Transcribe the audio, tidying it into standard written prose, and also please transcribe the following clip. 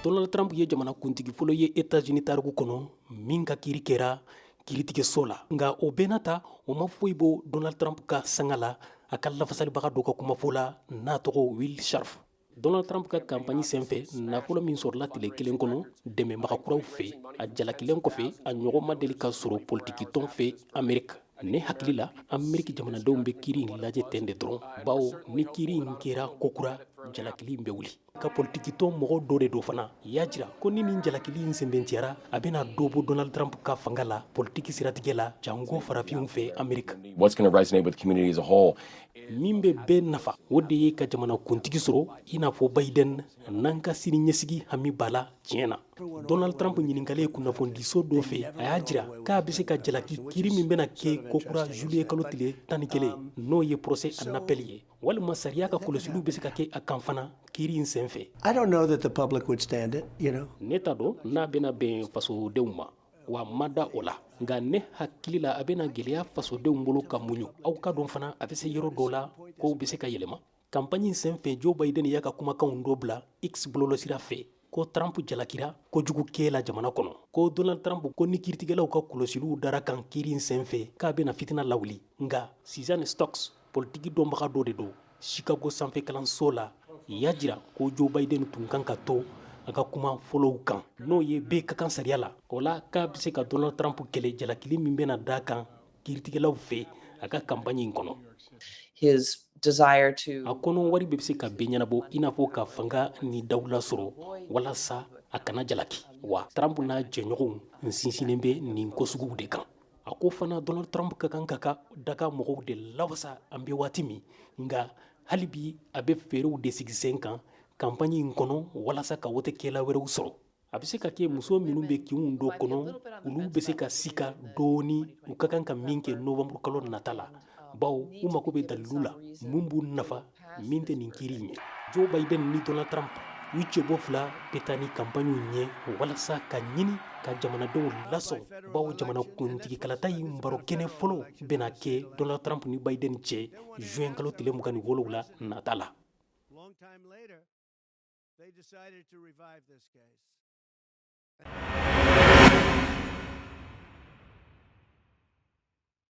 Donald Trump ye jamanakuntigi fɔlɔ ye Etats-Unis tariku kɔnɔ min ka kiiri kɛra kiiritigɛso la. Nka o bɛɛ n'a ta, o ma foyi bɔ Donald Trump ka sanga la, a ka lafasalibaga dɔ ka kumafɔ la, n'a tɔgɔ Will Scharf. Donald Trump ka kanpaɲi senfɛ, nafolo min sɔrɔla tile kelen kɔnɔ dɛmɛbaga kuraw fɛ, a jalakilen kɔfɛ, a ɲɔgɔn ma deli ka sɔrɔ politikitɔn fɛ Amerique. Ne hakili la, Ameriki jamanadenw bɛ kiiri in lajɛ ten de dɔrɔn, bawo ni kiiri in kɛra kokura, jalakili in bɛ wuli. Ka politikitɔn mɔgɔ dɔ de don fana y'a jira ko ni nin jalakili in sɛmɛntiyara, a bɛna dɔ bɔ Donald Trump ka fanga la politiki siratigɛ la, janko farafinw fɛ Ameriki. What's going to resonate with the community as a whole? Min bɛ bɛɛ nafa, o de ye ka jamana kuntigi sɔrɔ i n'a fɔ Biden, n'an ka sini ɲɛsigi hami b'a la tiɲɛ na. Donald Trump ɲininkalen kunnafonidiso dɔ fɛ, a y'a jira k'a bɛ se ka jalaki kiiri min bɛna kɛ kokura juillet kalo tile 11, n'o ye procès en appel ye, walima sariya ka kɔlɔsiliw bɛ se ka kɛ a kan fana kiiri in senfɛ. I don't know that the public would stand it. Ne t'a dɔn n'a bɛna bɛn fasodenw ma wa, ma da o la. Nka ne hakili la, a bɛna gɛlɛya fasodenw bolo ka muɲu. Aw ka dɔn fana, a bɛ se yɔrɔ dɔ la, kow bɛ se ka yɛlɛma. Kanpaɲi in senfɛ, Joe Biden y'a ka kumakanw dɔ bila X bɔlɔlɔsira fɛ ko Trump jalakira kojugu kɛ la jamana kɔnɔ, ko Donald Trump ko ni kiiritigɛlaw ka kɔlɔsiliw dara kan kiiri in senfɛ, k'a bɛna fitina lawuli. Nka Suzanne Stokes, politiki dɔnbaga dɔ de don Chicago sanfɛ kalanso la, y'a jira ko Joe Biden tun kan ka to a ka kuma fɔlɔw kan, n'o ye bɛɛ ka kan sariya la. O la, k'a bɛ se ka Donald Trump kɛlɛ jalakili min bɛna da kan kiiritigɛlaw fɛ a ka kanpaɲi in kɔnɔ. His desire to A kɔnɔ, wari bɛ se ka bɛɛ ɲɛnabɔ, i n'a fɔ ka fanga ni dawula sɔrɔ walasa a kana jalaki wa. Trump n'a jɛɲɔgɔnw n sinsinnen bɛ nin ko suguw de kan. A ko fana, Donald Trump ka kan ka ka daga mɔgɔw de lawasa an bɛ waati min. Nka hali bi, a bɛ fɛɛrɛw de sigi sen kan kanpaɲi in kɔnɔ walasa ka wotekɛla wɛrɛw sɔrɔ. A bɛ se ka kɛ muso minnu bɛ kinw dɔ kɔnɔ, olu bɛ se ka sika dɔɔni u ka kan ka min kɛ novembre kalo nata la, bawo u mako bɛ dalilu la mun b'u nafa min tɛ nin kiiri in ye. Joe Biden ni Donald Trump, u cɛbɔ fila bɛ taa ni kanpaɲiw ɲɛ walasa ka ɲini ka jamanadenw lasɔn, bawo jamana kuntigi kalata in baro kɛnɛ fɔlɔ bɛna kɛ Donald Trump ni Biden cɛ juin kalo tile 27 nata la. Long time later, they decided to revive this case.